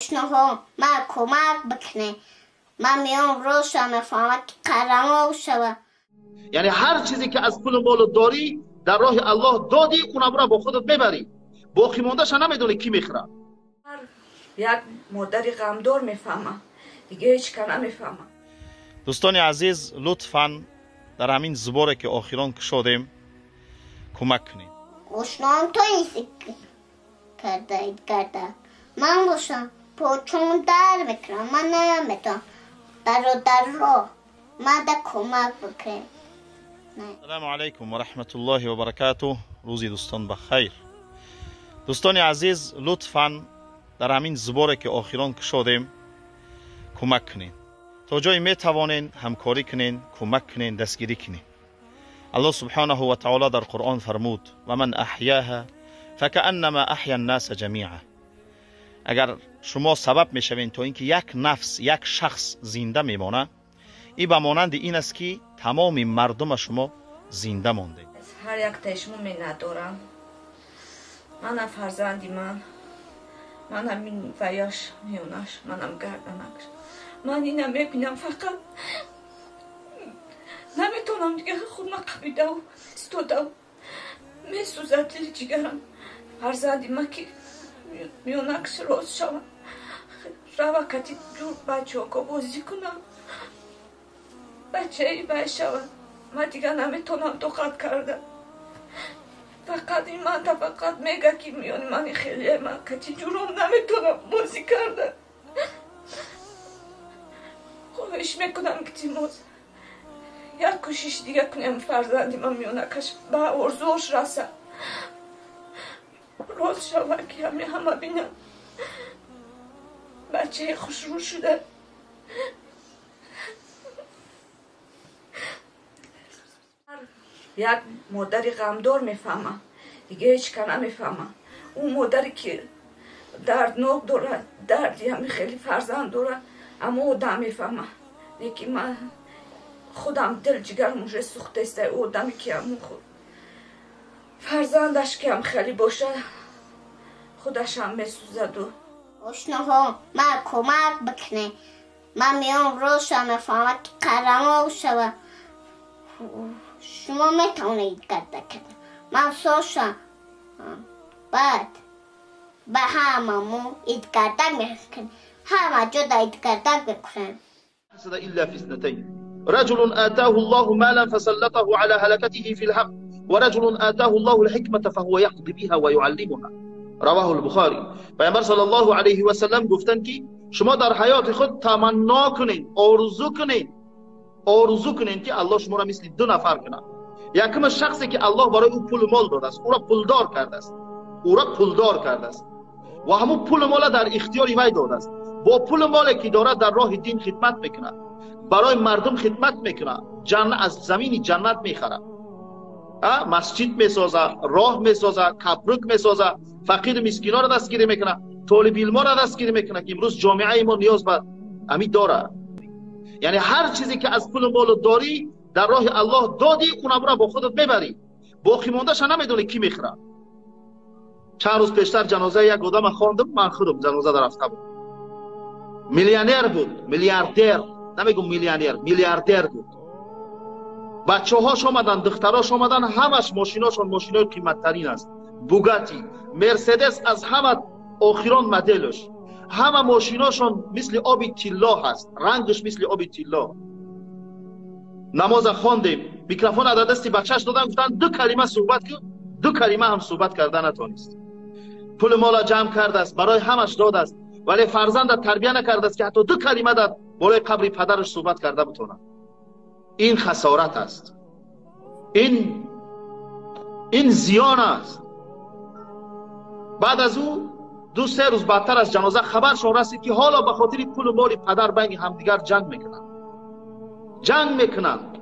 Ошноҳо, ман кӯмак бикунед. Ман меом роша мефаҳмам ки қаҳрамон шава. Яъне ҳар чизе ки аз пулу молу дорӣ дар роҳи Аллоҳ додӣ, унамро бо худат мебарӣ. Боқӣ мондаша намедонӣ кӣ мехӯрад. Як модари ғамдор мефаҳмам, дига ҳеҷ ка намефаҳмам. Дӯстони азиз, лутфан дар ҳамин зуборе ки охирон кушодем кӯмак кунед. Ошноам то ин кардаид карда. Ман бошам почон дар мекунам, ман наметавонам. Бародаро, мада кӯмак бикунед. Ассалому алайкум ва раҳматуллоҳи ва баракатуҳ. Рӯзи дӯстон ба хайр. Дӯстони азиз, лутфан дар ҳамин зуборе ки охирон кушодем кӯмак кунед. То ҷое метавонед ҳамкорӣ кунед, кӯмак кунед, дастгирӣ кунед. Аллоҳ субҳонаҳу ва таоло дар Қуръон фармуд: ва ман аҳяҳа факааннама аҳя ннаса ҷамиа. Агар шумо сабаб мешавед то ин ки як нафс, як шахс зинда мемонад, ин ба монанди ин аст ки тамоми мардума шумо зинда мондед. Ҳар яктаи шумо миннатдорам. Манам фарзанди ман, манам ин ваяш миёнаш, манам гарданакш. Ман ина мебинам, фақат наметавонам дига худма қабидаву истодаву месӯзад дили ҷигарам. Фарзанди ман ки миёнакш роз шавад, рава кати ҷур бачаҳо бозӣ кунам, бачаи бай шавад. Ман дига наметавонам тоқат карда. Фақат ин манда фақат мега ки миёни мани хеле ман кати ҷуром наметавонам бозӣ карда. Хоҳиш мекунам ки тимоз як кӯшиш дига кунем, фарзанди ман миёнакаш ба орзуош расад, роз шавад ки ҳами ҳама бинанд бачаи хушрӯ шуда. Як модари ғамдор мефаҳмам, дига ҳеҷ ка намефаҳмам. Ӯ модаре ки дарднок дорад, дарди ҳами хеле фарзанд дорад, аммо одам мефаҳмад. Лекин ман худам дил ҷигарам уже сӯхтаеста. Ӯ одаме ки ҳамун худ фарзандаш ки ҳам хеле бошад, худашам месӯзаду. Ошноҳо, ман кӯмак бикунед. Ман меом роша мефаҳмам ки қаҳрамон шава. Шумо метавонед карда карда. Ман сошам. Баъд ба ҳамамо идгардак мекунем. Ҳама ҷода идгардак мекунем. إلا في اثنتين: رجل آتاه الله مالا فسلطه على هلكته في الحق، ورجل آتاه الله الحكمة فهو يقضي بها ويعلمها. رواه البخاري. پیامبر صلی الله علیه و سلم گفتند که شما در حیات خود تمنا کنید، آرزو کنید، آرزو کنید که الله شما را مثل دو نفر کند. یکم شخصی که الله برای او پول و مال داده است، او را پولدار کرده است، او را پولدار کرده است و همون پول و مال در اختیار وی داده است. با پول و مالی که دارد در راه دین خدمت میکند، برای مردم خدمت میکند، از زمین جنت میخرد، مسجد میسازه، راه میسازه، کپرک میسازه، فقیر مسکینا را دستگیری میکنه، طالب علما را دستگیری میکنه که امروز جامعه ما نیاز به همین داره. یعنی هر چیزی که از پول و مال داری در راه الله دادی، اونم را با خودت میبری. باقی موندهش نمیدونی کی میخره. چند روز پیشتر جنازه یک آدم خواندم، من خودم جنازه در رفته بود. میلیونر بود، میلیاردر، نمیگم میلیونر، میلیاردر بود. بچه‌هاش آمدن، دختراش آمدن، همش ماشیناشون ماشینای قیمت‌ترین است. بوگاتی، مرسدس از همه آخران مدلش. همه ماشیناشون مثل آب طلا هست، رنگش مثل آب طلا. نماز خواندیم، میکروفون از دست بچه‌ش دادن، گفتن دو کلمه صحبت کن، دو کلمه هم صحبت کرده نتونست. پول مال جمع کرده است، برای همش داد است، ولی فرزند تربیه نکرده است که حتی دو کلمه در بالای قبر پدرش صحبت کرده بتونه. این خسارت است، این زیان است. بعد از او دو سه روز بعدتر از جنازه خبرشون رسید که حالا به خاطر پول و مال پدر بین همدیگر جنگ میکنند، جنگ میکنند.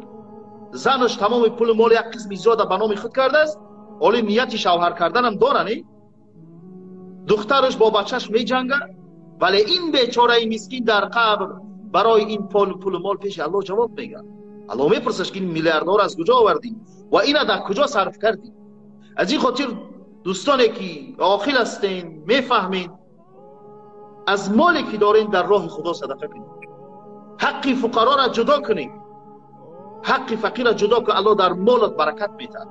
زنش تمام پول و مال یک قسم زیاد به نام خود کرده است، حالا نیت شوهر کردن هم دارن. دخترش با بچهش میجنگه، ولی این بیچاره مسکین در قبر برای این پول و مال پیش الله جواب میگه. الله میپرسش که این میلیاردها از کجا آوردی و اینا در کجا صرف کردی. از این خاطر دوستانی که عاقل هستین، میفهمین، Аз моле ки дорем, дар роҳи Худо садақа кунед. Ҳаққи фуқароро ҷудо кунед, ҳаққи фақирро ҷудо кун, Аллоҳ дар молат баракат метаҳад.